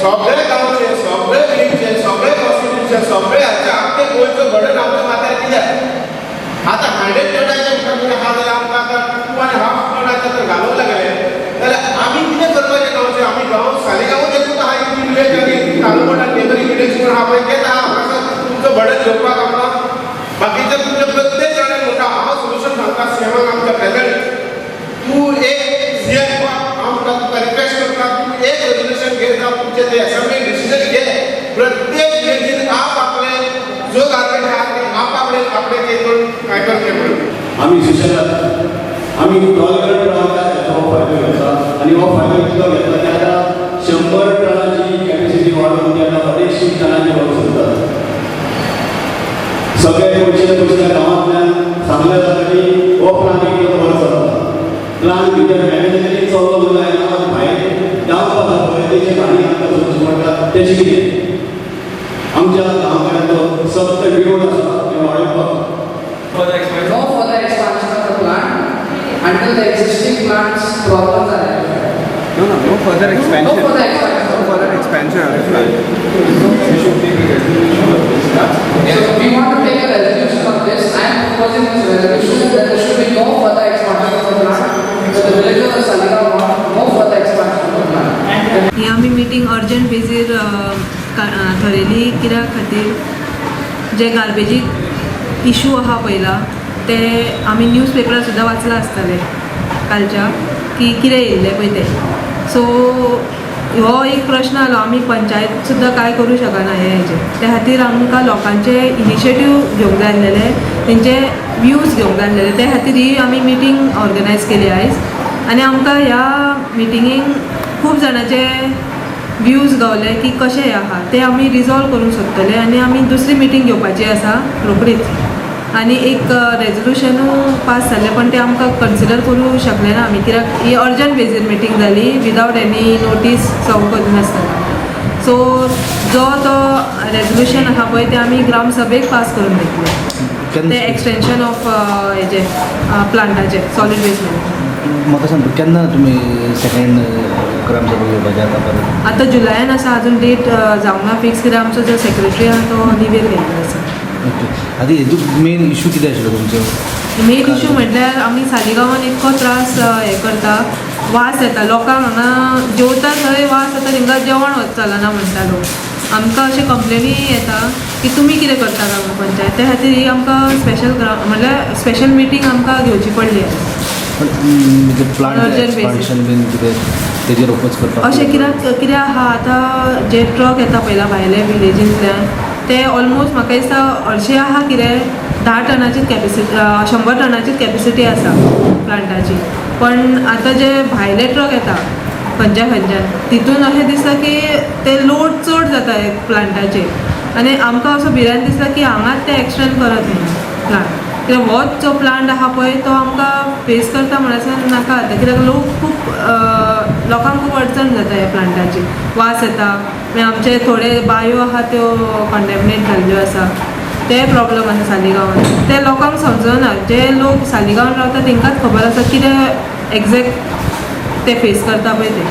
सगळे गांवचे, सगळे विलेजचे, सगळे कॉन्स्टिट्युशन, सगळे हाचे, आमचे गोंयचो बर्डन आमच्या माथ्यार कित्याक? आतां 100 टनाचे म्हणटा आहा जाल्यार आमकां आतां 2.5 टनाचे जर घालूंक लागले जाल्यार आमी कितें करपाचें गांवचें? आमी गांव सालिगांवूच एकूच आहा, एक विलेज आनी कालुमोटा नेबरींग विलेज म्हूण आहा पळय, तेच आहा. हांगासर तुमचो बर्डन घेवपाक आमकां बाकीचे तुमचे प्रत्येक जाणांक म्हणटा. हांव सोल्युशन सांगता सीएमाक आमच्या प्रेझेंट. तूं एक सीएम, हांव म्हणटा, तुका रिक्वेस्ट करता, तूं एक रेजोल्युशन घे जावं तुमचे ते असेंब्ली डिसिजन घे, प्रत्येक विलेजीन आप आपले जो गार्बेज आहा ते आप आपले आपले ते करून काय करचें म्हणून. आमी सुशेगाद, आमी टॉलरंट रावता. हेचो हो फायदो घेतला आनी हो फायदो इतलो घेतला की आतां 100 टनाची कॅपेसिटी वाडोवन ती आतां 250 टनाची व्हरूंक सोदतात. सगळे पयशे पयशे त्या गांवांतल्यान सांगलें जाता की हो प्लान इतलो बरो चलता. प्लान भितर मॅनेजरी चल्लो जाल्यार जायना, भायर डावप आसा पळय, तेचे घाणी आमकां सोदची पडटा. तेचें कितें? आमच्या गांवकारांचो सक्त विरोध आसा हें वाडोवपाक. Further expansion. No further expansion of the plant until the existing plant's problems are rectified. No further No expansion. Further expansion. No further expansion of the plant. We should take a resolution of this. So we want to take a resolution of this. I am proposing this resolution that there should be no further expansion of the plant. So the villagers of Saligao want no further expansion of the plant. ही आमी meeting urgent बेजीर थरयली कित्या खातीर, जे गार्बेजीक issue आहा पयला, ते आमी news पेपरार सुद्दां वाचलां आसतलें कालच्या, की कितें येयल्लें पळय तें. सो हो एक प्रश्न आलो, आमी पंचायत सुद्दां कांय करूं शकना हे हेजेर. त्या खातीर आमकां लोकांचे इनिशिएटीव घेवंक जाय आसलेले, तेंचे व्यूज घेवंक जाय आसलेले. त्या खातीर ही आमी मिटींग ऑर्गनायज केली आयज आनी आमकां ह्या मिटिंगेक खूब जाणांचे व्यूज गावले की कशें हें आहा तें आमी रिजॉल्व करूंक सोदतले आनी आमी दुसरी मिटींग घेवपाची आसा रोखडीच. आनी एक रेजोल्युशनूय पास जाल्लें, पण तें आमकां कन्सिडर करूं शकले ना आमी, कित्याक ही अर्जंट बेजीर मिटींग जाली, विदावट एनी नोटीस सर्व करिनासतना. सो जो तो रेजोल्युशन आहा पळय, तें आमी ग्रामसभेक पास करून दितले, तें एक्सटेंशन ऑफ हेजें प्लांटाचें, सॉलीड वेस्ट मॅनेजमेंट. म्हाका सांग, केन्ना तुमी सेकंड ग्रामसभा घेवपाची आतां परत? आतां जुलयान आसा, अजून डेट जावंक ना फिक्स, कित्याक आमचो जो सेक्रेटरी आहा तो लिवेर गेल्लो आसा. ओके, आतां हेजो मेन इशू कितें आशिल्लो तुमचो? मेन इशू म्हटल्यार आमी सालिगांवान इतको त्रास हे करता, वास येता लोकांक. हांगा जेवता थंय वास येता, तांकां जेवण चलना म्हणटा लोक. आमकां अशे कंप्लेनी येता की तुमी कितें करता हांगा पंचायत. त्या खातीर ही आमकां स्पेशल म्हणल्यार स्पेशल मिटींग आमकां घेवची पडली आयज. पण म्हणजे प्लांट Urgent basis. Expansion बीन कितें तेजेर ओपोज करपाक? अशें कित्याक, कित्याक आहा, आतां जे ट्रक येता पयला भायले विलेजींतल्यान, ते ऑलमोस्ट म्हाका दिसता हरशीं आहा कितें 10 टनाचीच कॅपेसिटी, 100 टनाचीच कॅपेसिटी आसा प्लांटाची. पण आतां जे भायले ट्रक येता खंयच्या खंयच्यान, तितून अशें दिसता की ते लोड चड जाता प्लांटाचेर आनी आमकां असो भिरांत दिसता की हांगाच ते एक्सटेंड करत म्हणून प्लांट, कित्याक होच जो प्लांट आहा पळय, तो आमकां फेस करता म्हणसर नाका जाता, कित्याक लोक खूब लोकांक खूब अडचण जाता ह्या प्लांटाची. वास येता, मागीर आमचे थोडे बायो आहा त्यो कंडेमिनेट जाल्ल्यो आसा. ते प्रॉब्लम आसा सालिगांवान, ते लोकांक समजना. जे लोक सालिगांवान रावता तेंकांच खबर आसा कितें एग्जॅक्ट ते फेस करता पळय ते.